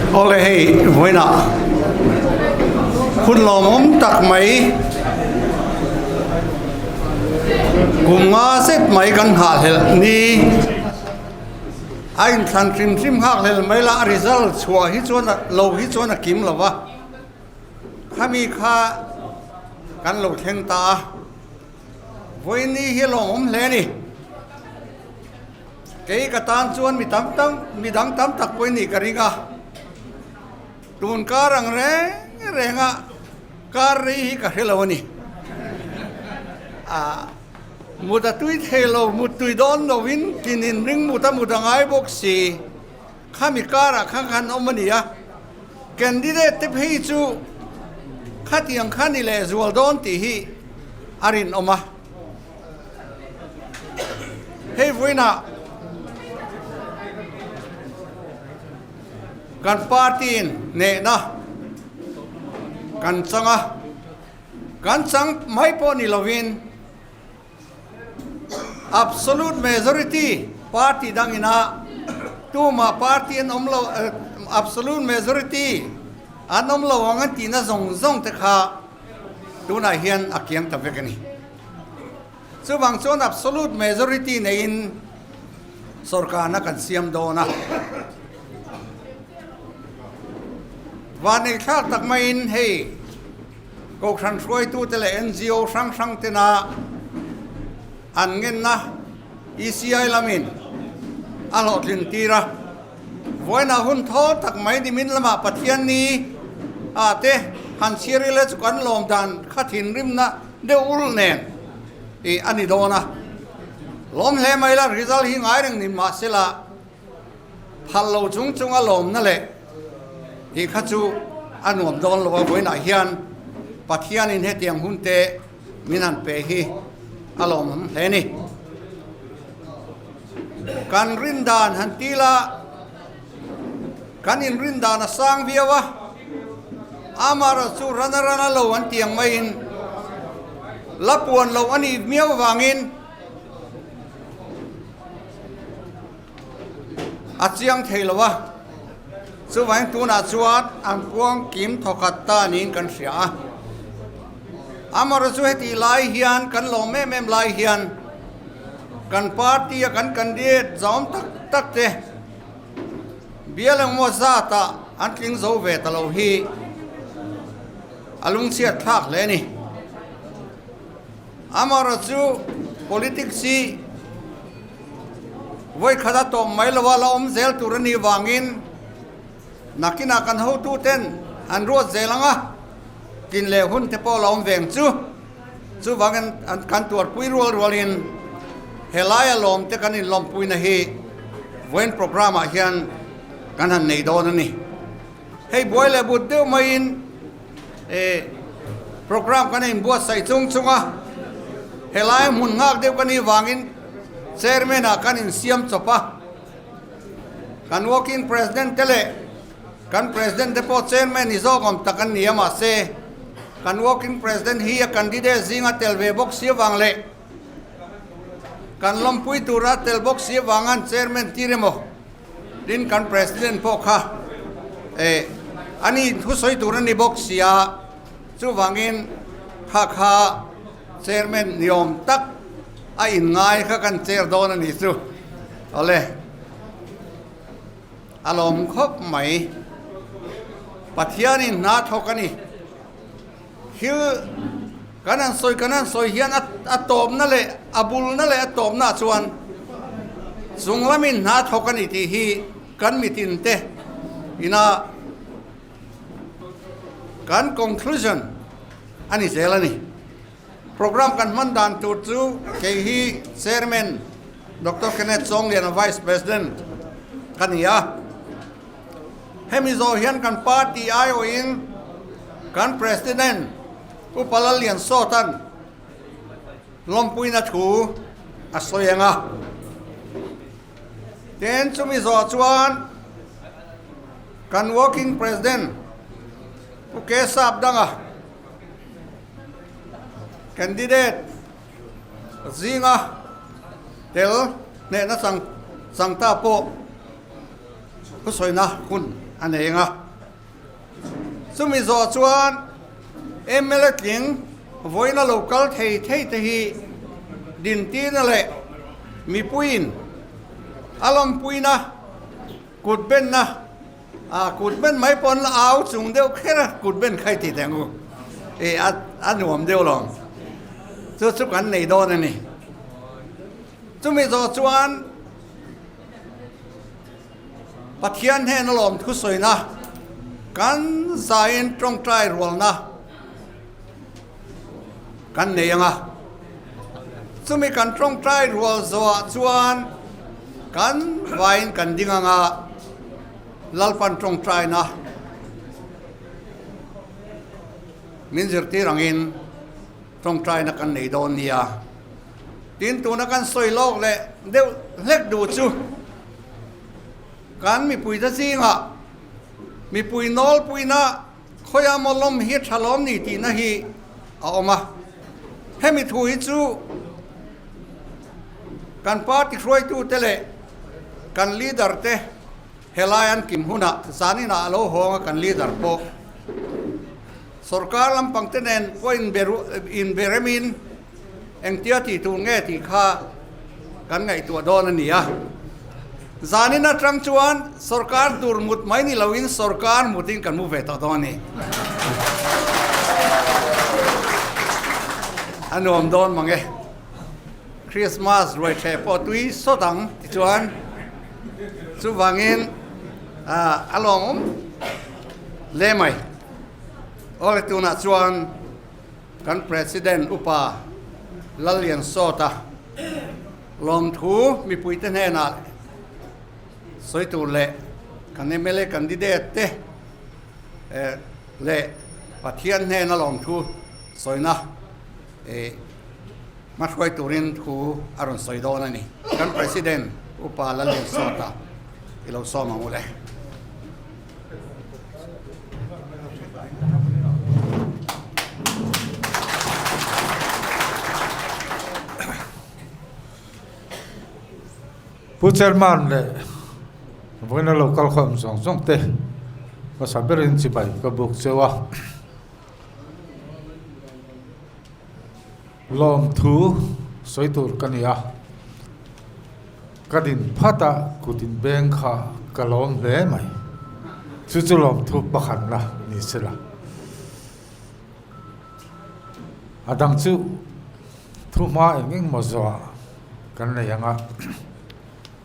Awle hei vawiinah hun lawmawm tak mai kum nga zet mai kan nghahhlelh ni a inthlan hrim hrim nghakhlel mai la a result chhuah hi chuan lo hi chuan a kim lo va khami kha kan lo thleng ta a vawiin ni hi a lawmawm hle a ni. Kei ka tan chuan mi tam tam, mi dang tam tak pawhin nih ka ring a. Tun kar ang reng reng a kar rei hi ka hre lo a ni. Ah, mut a tui thei lo, mut tui dawn lovin kin in ring mut a mut a ngai bawk si. Khami karah khan khan awm a ni a. Candidate te phei chu khatiang kha ni lehzual dawn tih hi a rinawm a. Hei vawiinah kan party in hnehna kan chang a, kan chang mai pawh ni lovin absolute majority party dangina tumah party an awm lo absolute majority an awm lo ang an tihna zawng zawng te kha tunah hian a kiang ta vek a ni. Chuvang chuan absolute majority neiin sorkarna kan siam dawn a. Vanei thlak tak maiin hei Kohhran hruaitute leh NGO hrang hrang tena an ngenna ECI lamin a hlawhtlin tir a. Vawiinah hun thaw tak mai nimin lamah Pathianni ah te han chhiar ila chu kan lawm dan kha thinrimna deuh ul nen ih a ni dawn a. Lawm hle mai la result hi ngai reng ni mahsela phal lo chung chunga lawmna leh tih kha chu a nuam dawn lo a, vawiinah hian Pathianin hetiang hun te min han pe hi a lawmawm hle ni. Kan rin dan han ti la, kan inrin dan a sang viau a, amaherawh chu rana rana lo an ti ang maiin la puan loh a nih miau avangin a chiang thei lo a, chuvangin tunah chuan an puang kim thawkhat ta niin kan hria a. Amaherawh chu hetih lai hian kan lawm em em lai hian kan party a kan candidate zawm tak tak te bial engmaw zatah an tling zo ve ta lo hi a lungchhiat thlak hle a ni. Amaherawh chu politics hi vawikhat a tawp mai lo a, la awm zel tur a nih vangin nakinah kan hotuten an ruat zel ang a, tlin leh hun te pawh la awm veng chu. Chuvangin an kan tuarpui rual rualin helaia lawmte kan inlawmpuina hi vawiin programme ah hian kan han nei dawn a ni. Hei buai leh but deuh maiin eh programme kan inbuatsaih chung chung a, helaia hmun nghak deuh ka nih vangin chairman ah kan insiam chawp a, kan working president te leh Kan President te pawh Chairman ni zawk awm tak an ni a mahse kan Working President hi a candidate zinga tel ve bawk si avang leh kan lawmpui tura tel bawk si avangan Chairman tir emaw tin kan President pawh kha eh ani thusawi tur a ni bawk si a, chuvangin kha kha Chairman ni awm tak a inngai kha kan chair dawn a ni chu. Awle. A lawm khawp mai. Pathianin hna thawk a ni. Thil kan han sawi kan han sawi hian a tawpna leh a bulna leh a tawpnaah chuan chung lamin hna thawk a ni tih hi kan mitin te ina kan conclusion a ni zel a ni. Program kan hman dan tur chu kei hi Chairman Doctor Kenneth Chawngliana Vice President ka ni a. Hemi zawh hian kan party aiawhin kan President Upa Lallian Sawtan lawmpuina thu a sawi ang a. Tin chumi zawh chuan kan Working President Pu Kesap Danga Candidate zinga tel hnehna chang chang ta pawh Thusawina hun a nei ang a. Chumi zawh chuan mla tling vawiina lo kal thei thei te hi dintina leh mipuiin a lawmpuina kut benna ah kut ben mai pawh an la au chung deuh kher a kut ben kha i ti teh ang u ih a nuam deuh lo chu chu kan nei dawn a ni. Chumi zawh chuan. Pathian hnena lawm thusawina kan zaiin tawngtai rualna kan nei ang a. Chumi kan tawngtai rual zawhah chuan kan vaiin kan ding ang a, Lalpan tawngtaina min zirtir angin tawngtaina kan nei dawn nia. Tin, tuna kan sawi lawk leh deuh hlek duh chu kan mipuite zingah mipui nawlpuina khawiah maw lawm hi tha lawm ni tihna hi a awm a. Hemi thu hi chu kan party hruaitute leh kan leader te helai an kim hunah zaninah a lo hawng a kan leader pawh sorkar lampangte nen pawh inberemin Engtia tih tur nge tih kha kan ngaihtuah dawn a ni a. Zanin atang chuan sorkar tur mut mai ni loin sorkar mutin kan mu ve tawh dawn a ni. A nuam dawn mang e. Christmas ruai ṭheh pawh tui sawt ang tichuan chuvangin a lawmawm hle mai. Awle tunah chuan. Kan President Upa Lalliansawta lawmthu mipuite hnenah sawi tur leh kan mla candidate te leh Pathian hnena lawmthu sawina hmahruai turin thu a rawn sawi dawn a ni. Kan President Upa Lalliansawta i lo sawm ang u le. Pu Chairman leh vawiina lo kal khawm zawng zawng te hmasa berin chibai ka buk cheu a. Lawmthu sawi tur ka ni a, ka din phat a kut in beng kha ka lawm hle mai. Chu chu lawmthu pakhat la ni se la. A dang chu thu hma eng eng maw zawh kan nei ang a.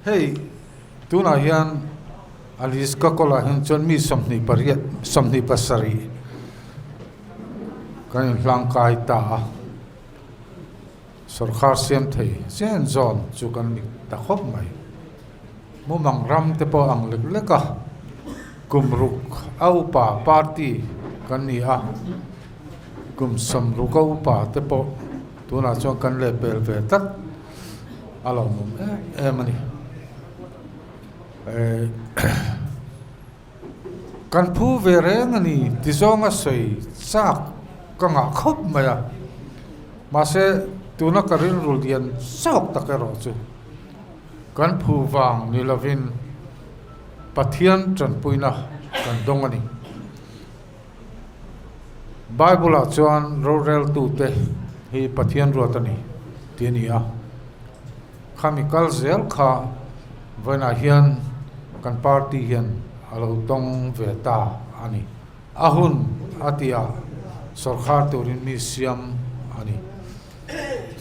Hei tunah hian a list ka kawlah hian chuan mi 28 27 Kan inhlangkai ta a, sawrkar siam thei chen zawn chu kan ni ta khawp mai. Mumang ram te pawh ang lek lek a, kum ruk a upa party kan ni a, kum 60 a upa te pawh tunah chuan kan leh pel ve tlat a lo awm em em a ni. Kan phu ve reng a ni ti zawnga sawi chak ka ngah khawp mai a, mahse tuna ka rilru lian zawk tak erawh chu kan phu vang ni lovin Pathian tanpuina kan dawng a ni. Bible-ah chuan roreltute hi Pathian ruat a ni tih a ni a. Khami kal zel kha vawiinah hian kan party hian a lo tawng ve ta a ni. A hun a tihah sawrkhar turin mi siam a ni.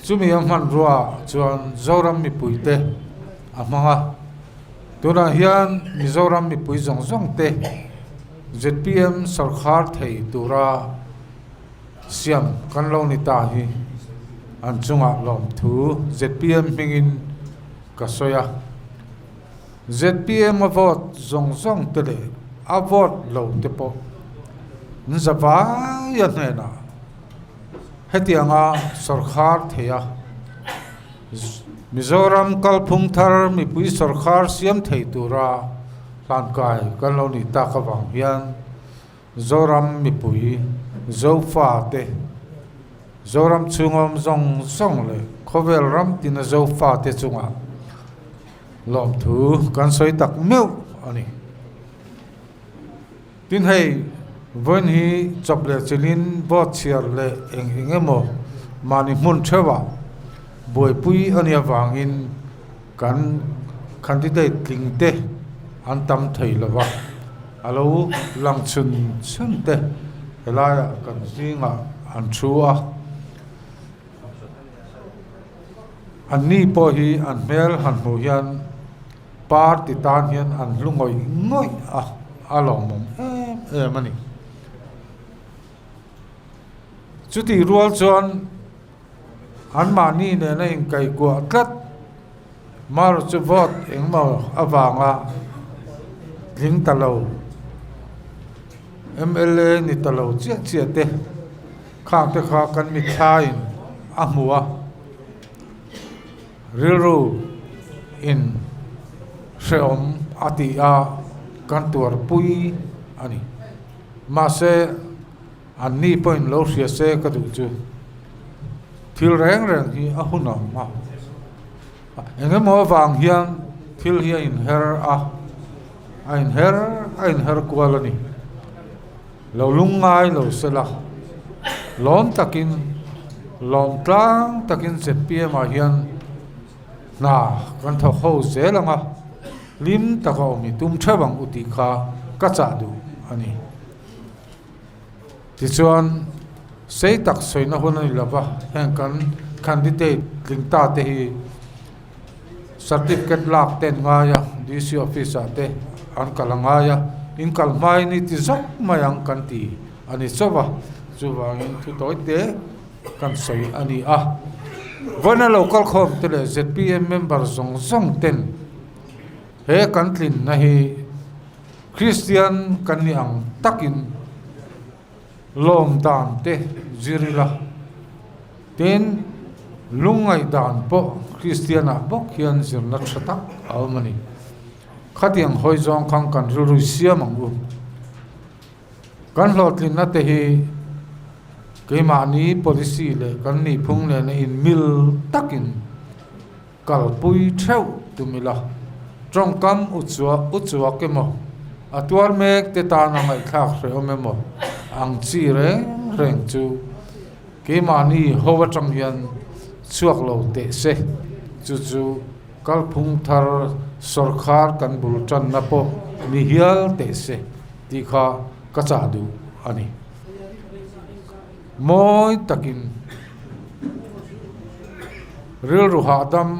Chumi a hmanruaah chuan Zoram mipuite a hmang a. Tunah hian Mizoram mipui zawng zawng te zpm sawrkhar thei tura Siam kan lo ni ta hi an chungah lawmthu zpm hmingin ka sawi a. Zpm a vote zawng zawng te leh a vote lo te pawh an za vai a hnenah hetianga sawrkhar thei a Mizoram kalphung thar mipui sawrkhar siam thei tura hlankai kan lo nih tak avang hian Zoram mipui, Zofate, Zoram chhungawm zawng zawng leh khawvel ram tina Zofate chungah lawmthu kan sawi tak meuh a ni. Tin hei vawiin hi chawp leh chilhin vote chhiar leh eng eng emaw mahni hmun theuhah buaipui a nih avangin kan candidate tling te an tam thei lo va, a lo lang chhun chhun te helaiah kan zingah an thu a. Anni pawh hi an hmel han hmuh hian party tan hian an hlu ngawih ngawih a, a lawmawm em em a ni. Chutih rual chuan anmahni nena inkaihkuah tlat mar chu vote engmaw avanga tling ta lo mla ni ta lo chiah chiah te Khang te kha kan mithlain a hmu a, rilru in hrehawm a ti a, kan tuarpui a ni. Mahse, an ni pawhin lo hria se ka duh chu thil reng reng hi a hun a awm a, eng emaw avang hian thil hi a inher a, a inher a inher kual a ni. Lo lungngai lo sela, lawm takin, lawm tlang takin zpm ah hian hna kan thawk ho zel ang a, hlim taka awm i tum theuh ang u tih kha ka chah duh a ni. Tichuan, sei tak sawina hun a ni lova, heng kan candidate tling ta te hi Certificate lak te an ngai a, DC office ah te an kal a ngai a, in kal hmain i ti zawk mai ang kan ti a ni chauh a, chuvangin thu tawi te kan sawi a ni a. Vawiina lo kal khawm te leh zpm member zawng zawng ten he kan tlinna hi Kristian kan ni ang takin Lawm dan te zir ila, tin lungngaih dan pawh Kristianah bawk hian zirna tha tak a awm a ni. Khatiang hawi zawng khan kan rilru siam ang u. Kan hlawhtlinna te hi keimahni policy leh kan nihphung nena inmil takin Kalpui theuh tum ila, tawngkam uchuak uchuak emaw, a tuar mek te tana ngaihthlak hrehawm emaw ang chi reng reng chu keimahni ho atang hian chhuak lo teh se, chu chu kalphung thar sawrkhar kan bul tanna pawh ni hial teh se tih kha ka chah duh a ni. Mawi takin rilru hahdam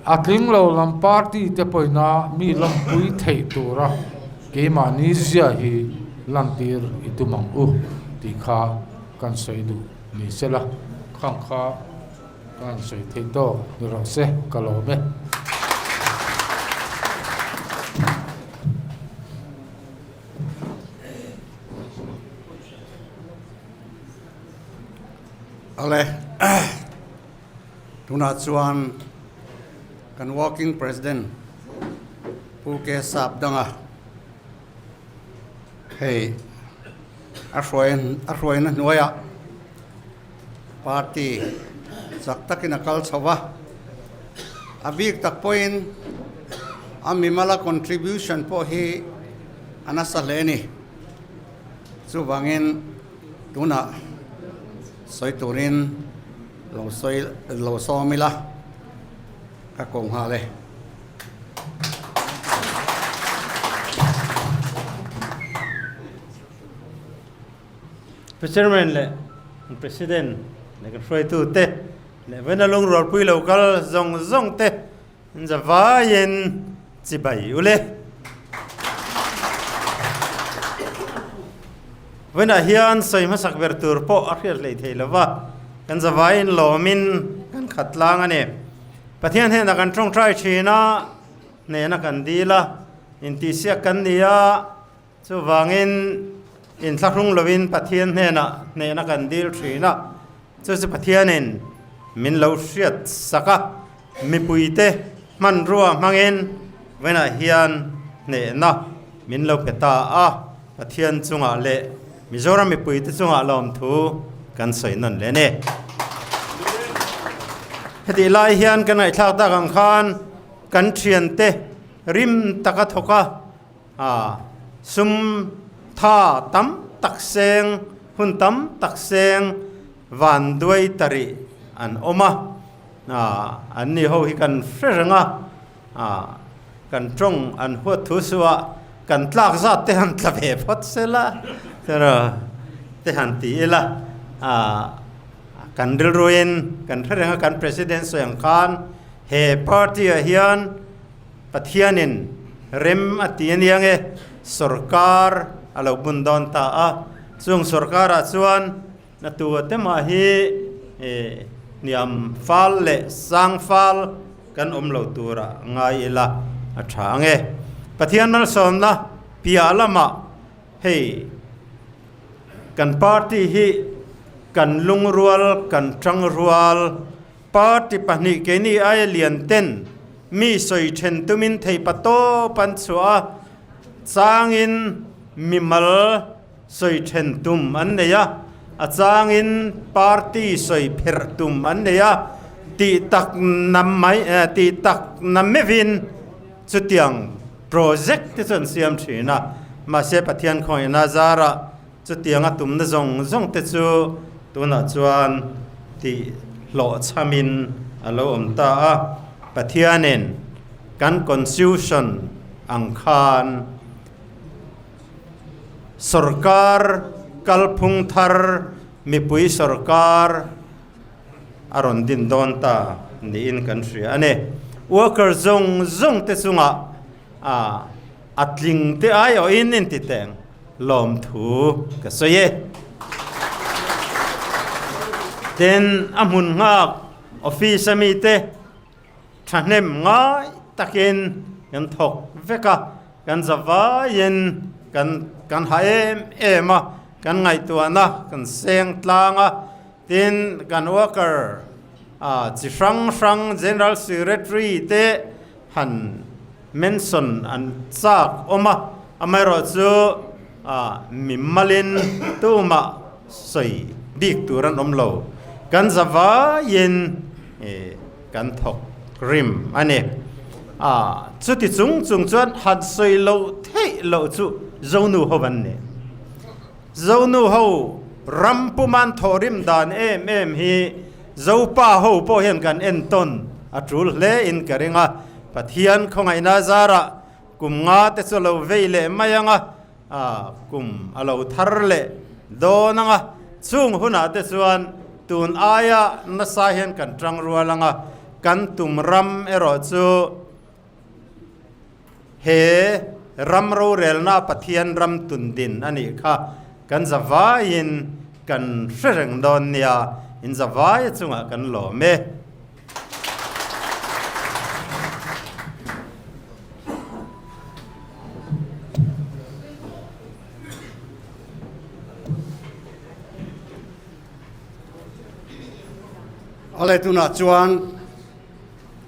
a tling lo lam party te pawhina mi lawmpui theih tura keimahni zia hi lantir i tum ang u tih kha kan sawi duh ni sela, khang kha kan sawi theih tawk ni rawh se ka lawm e. Ale tunah chuan kan working president Pu K Sap danga hei a hruai a hruaina hnuaiah party chak takin a kal chho va a bik tak pawhin a mimala contribution pawh hi a nasa hle a ni. Chuvangin tunah sawi turin lo sawi lo sawm ila ka ko nghal e. Pu Chairman leh President leh kan hruaitu te leh vawiina lungrualpui lo kal zawng zawng te An za vaiin chibai u le. Vawiinah hian sawi hmasak ber tur pawh a hriat hlei thei lo va, kan za vaiin lawmin kan khat tlang a ni. Pathian hnenah kan tawngtai thin a, hnehna kan dil a, intihsiak kan ni a, chuvangin inthlahrung lovin Pathian hnenah hnehna kan dil thin a, chu chu Pathianin min lo hriat sak a. Mipuite hmanrua hmangin vawiinah hian hnehna min lo pe ta a, Pathian chungah leh Mizoram mipuite chungah lawmthu kan sawi nawn leh a ni. Hetih lai hian kan ngaihthlak tak ang khan kan thiante rim taka thawk a, Sum tha tam tak seng, hun tam tak seng van duai ta rih an awm a, an ni ho hi kan hre reng a, kan tawng an huat thu suah kan tlak zat te han tla ve phawt sela te han ti ila, kan rilruin kan hre reng a, kan President sawi ang khan he party ah hian Pathianin rem a ti aniang e, sorkar a lo bun dawn ta a, chung sorkarah chuan na tu te mah hi hniam fal leh sang fal kan awm lo tura ngai ila a tha ang e. Pathian malsawmna piah lamah hei kan party hi kan lungrual kan tangrual Party pahnih keini aia lian ten mi sawi then tumin theipa tawp an chhuah a, changin mimal sawi then tum an nei a, a changin party sawi pherh tum an nei a, tih tak na mai tih tak na meuhin chutiang project te chu an siam thin a, mahse Pathian khawngaihna zarah Chutianga tumna zawng zawng te chu tunah chuan tih hlawhchhamin a lo awm ta a. Pathianin kan Constitution ang khan sorkar kalphung thar mipui sorkar a rawn din dawn ta niin kan hria a ni. Worker zawng zawng te chungah a tling te aiawhin intiteng. Lawmthu ka sawi e. Tin, a hmun nghak office a mite thahnem ngai takin kan thawk vek a, kan za vaiin kan kan ha em em a, kan ngaihtuahna kan seng tlang a, tin kan worker ah chi hrang hrang General Secretary te han mention an chak awm a, amaherawhchu mi malin tumah sawi bik tur an awm lo, kan za vaiin kan thawk rim a ni. Chuti chung chung chuan han sawi loh theih loh chu Zonu ho an ni. Zonu ho ram puman thawh rim dan em em hi Zopa ho pawh hian kan entawn a tul hle in ka ring a, Pathian khawngaihna zarah kum nga te chu a lo vei leh mai ang a, kum a lo thar leh dawn ang a, chung hunah te chuan tun aia nasa hian kan tang rual ang a, kan tum ram erawh chu he ram rorelna Pathian ram tundin a nih kha kan zavaiin kan hre reng dawn nia, in zavaia chungah kan lawm e. Awle tunah chuan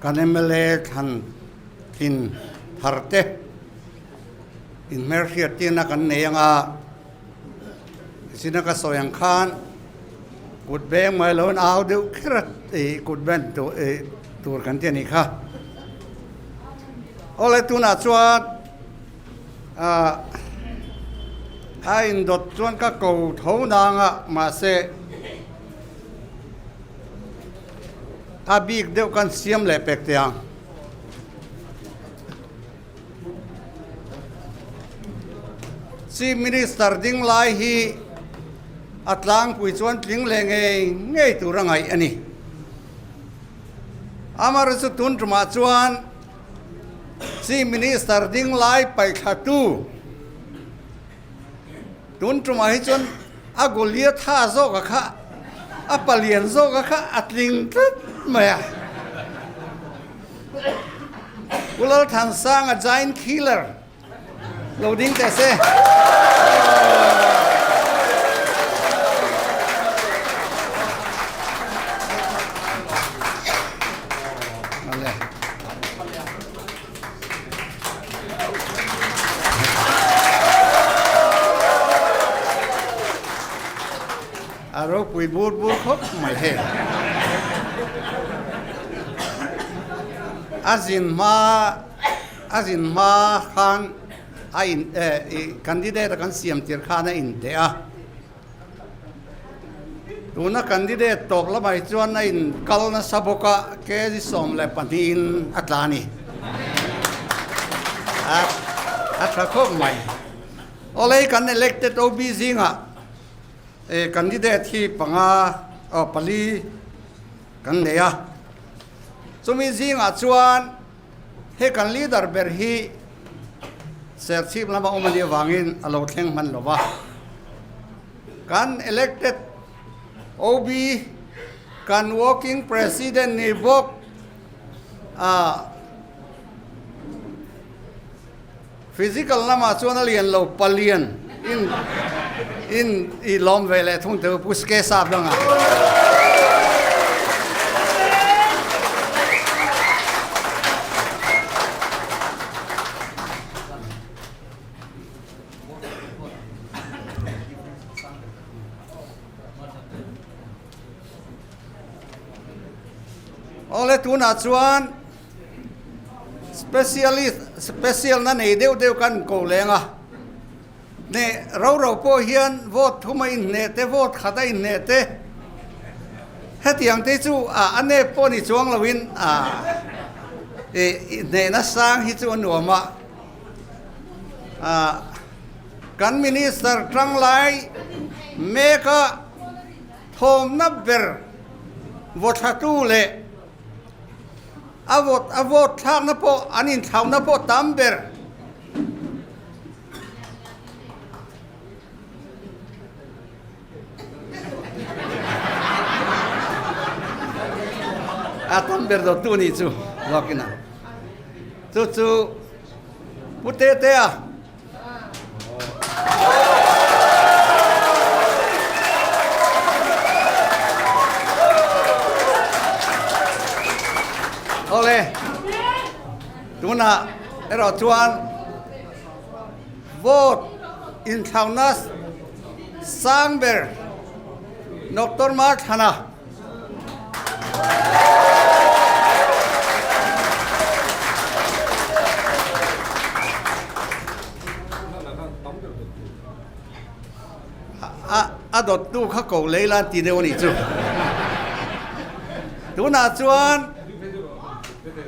kan mla thlan thin thar te inhmelhriat tirna kan nei anga zina ka sawi ang khan kut beng mai lo in au deuh kher a ih kut ben tur ih tur kan ti a nih kha. Awle tunah chuan ah a indawt chuan ka ko tho nang a mahse a bik deuh kan siam leh pek teh ang. Chief Minister ding lai hi a tlangpui chuan tling leh ngei ngei tur a ngaih a ni. Amaherawhchu chu tun tumah chuan Chief Minister ding lai paihthla tu tun tumah hi chuan a Goliatha zawka kha a palian zawka kha a tling tlat mai a. Pu Lalthansanga Giant Killer lo ding teh se. A ropui bur bur khawp mai hei. A zin hma a zin hma khan. a in eh candidate a kan siam tir khan a inteh a. Tuna candidate tawp lamah hi chuan a in kal nasa bawk a, kg 12 in a tla a ni. A a tha khawp mai. Awlei kan elected OB zingah eh candidate hi panga aw pali kan nei a. Chumi zingah chuan he kan leader ber hi Serchhip lama awm a nih avangin a lo thleng hman lo va. Kan elected OB, kan working president ni bawk a physical lamah chuan a lian lo palian in in i lawm ve leh thung teu Pu Ske Sap dangah. Awle tunah chuan specialist special na nei deuh deuh kan ko leng a hneh ro ro pawh hian vote thum a inhneh te vote khat a inhneh te hetiang te chu a a nep pawh ni chuang loin a ih hnehna sang hi chu a nuam a. Kan Minister tanglai meka thawmna ber vawthlatu leh a vawt a vote thlakna pawh an inthlauhna pawh tam ber. A tam ber dawttu nih chu zawkin a. Chu chu Pu Tetea. Awle, tunah erawh chuan vote inthlauhna sang ber Doctor Marthana. A dawttu kha ko lei lan ti deuh a nih chu. Tunah chuan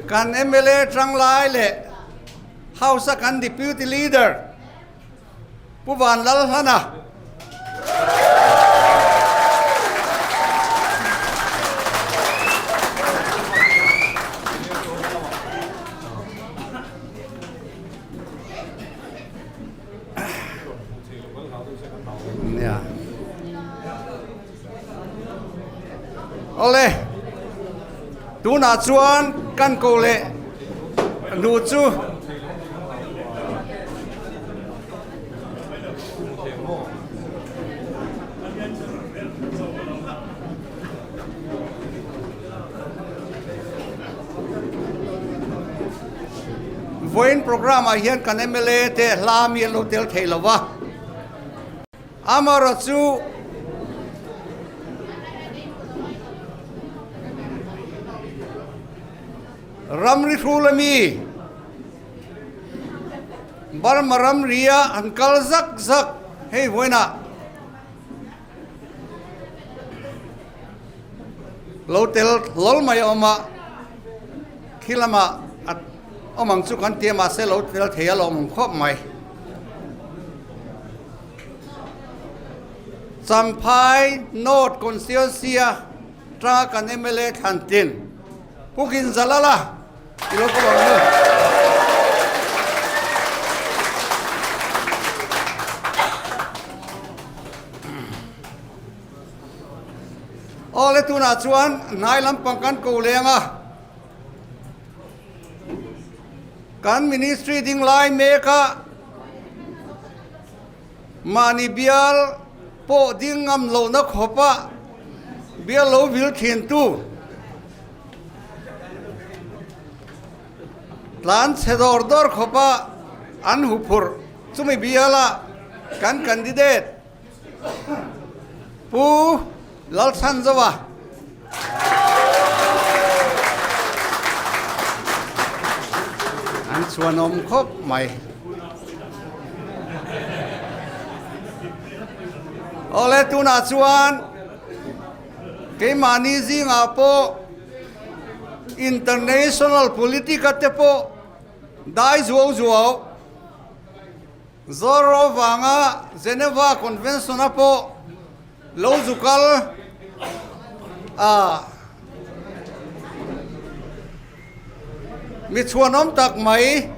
kan mla tanglai leh House a kan Deputy Leader Pu Vanlalhlana. Awle, tunah chuan kan ko leh nu chu Vawiin programme ah hian kan mla te hla mi an lo tel thei lo va. Amaherawh chu ramri hrul ami Burma ramria an kal zak zak hei vawiinah lo tel hlawl mai a awm a, khi lamah a awm ang chu kan ti a mahse lo tel thei a lo awm khawp mai. Champhai North Constituency a tanga kan mla thlan tlin Pu Ginzalala i lo kawm ang u. Awle tunah chuan hnai lampang kan ko leng a, kan ministry ding lai mek a, Mahni bial pawh ding ngam lohna khawpa bial lo vil thintu tlan chhe dawr dawr khawpa an huphurh chumi biala kan candidate Pu Lalchhanzova. An chhuanawm khawp mai. Awle tunah chuan keimahni zingah pawh international politic a te pawh dai zuau zuau Zorro vanga Geneva Convention a pawh lo zu kal a mi chhuanawm tak mai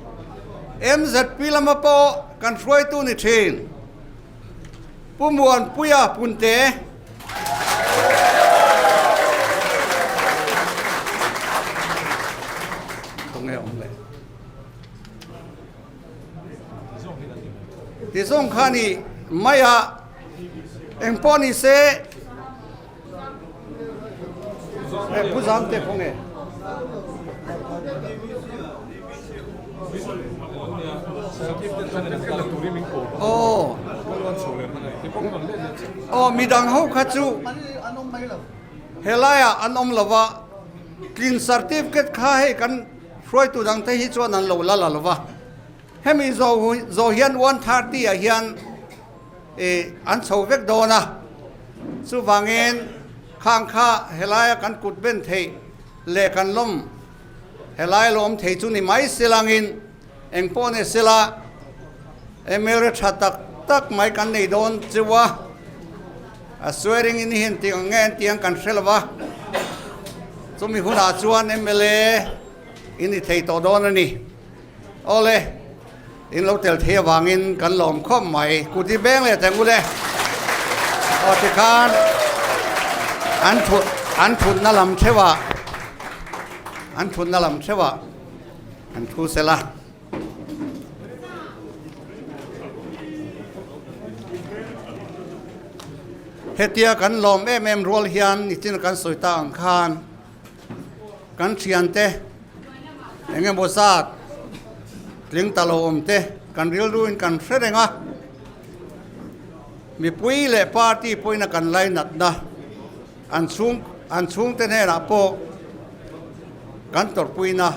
MZP lama pawh kan hruaitu ni thin Pu Muanpuia Punte. Ti zawng kha ni mai a eng pawh ni se Pu Zamte khaw nge? Aw aw midang ho kha chu helaiah an awm lo va tlin certificate kha hei kan hruaitu dangte hi chuan an lo la la lo va. Hemi zawh hian 1:30 ah hian ih an chho vek dawn a, chuvangin khang kha helaia kan kut ben theih leh kan lawm helai lawm thei chu ni mai silangin eng pawh ni sila MLA tha tak tak mai kan nei dawn chu a, a swearing in hian tih ang nge an tih ang kan hre lo va, chumi hunah chuan MLA in ni thei tawh dawn a ni. Awle, in lo tel thei avangin kan lawm khawp mai. Kuti beng leh teng ule. Aw tikhan an thut an thutna lam theuhah an thutna lam theuhah an thu sela. Hetia kan lawm em em rual hian nichina kan sawi ta ang khan Kan thiante eng emaw zat tling ta lo awm te kan rilruin kan hre reng a, mipui leh party pawhin a kan lainatna an chhung an chhungte hnenah pawh kan tawrhpuina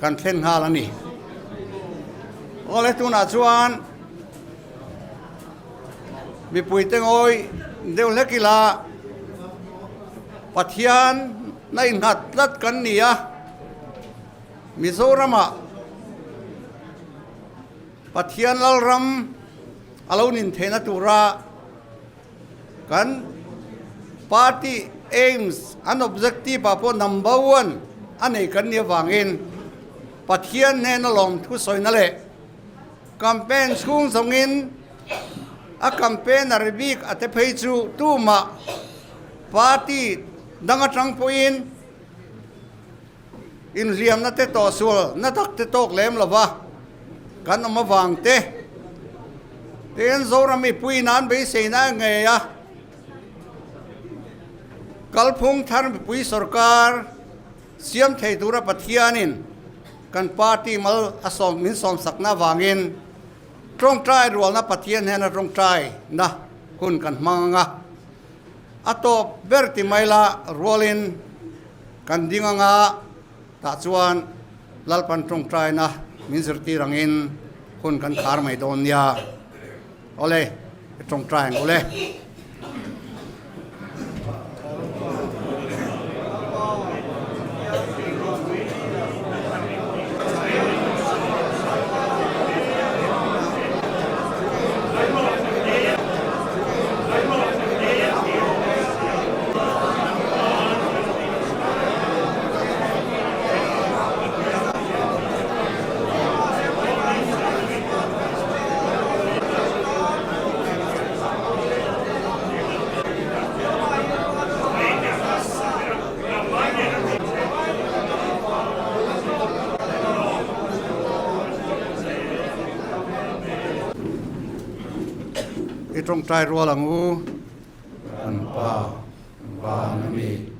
kan thlen nghal a ni. Awle tunah chuan Mipuite ngawi deuh hlek ila Pathian na innghat tlat kan ni a, Mizoramah Pathian Lalram a lo nin theihna tura kan party aims an objective ah pawh number one a nei kan nih avangin Pathian hnena lawmthu sawina leh Campaign chhung zawngin a campaigner bik a te phei chu tumah party dang atang pawhin inhliamna te tawhsual na tak te tawk lem lova kan awm avang te tin Zoram mipui nan beiseina ngei a kalphung thar mipui sorkar Siam thei tura Pathianin kan party mal a sawm min sawmsakna avangin tawngtai rualna Pathian hian a tawngtai na hun kan hmang ang a, a tawp ber ti mai la rualin kan ding ang a, tah chuan Lalpan tawngtai na min zirtir angin hun kan khar mai dawn nia. Awle, i tawngtai ang awle. I tawngtai rual ang u. Kan Pa, Van a mi.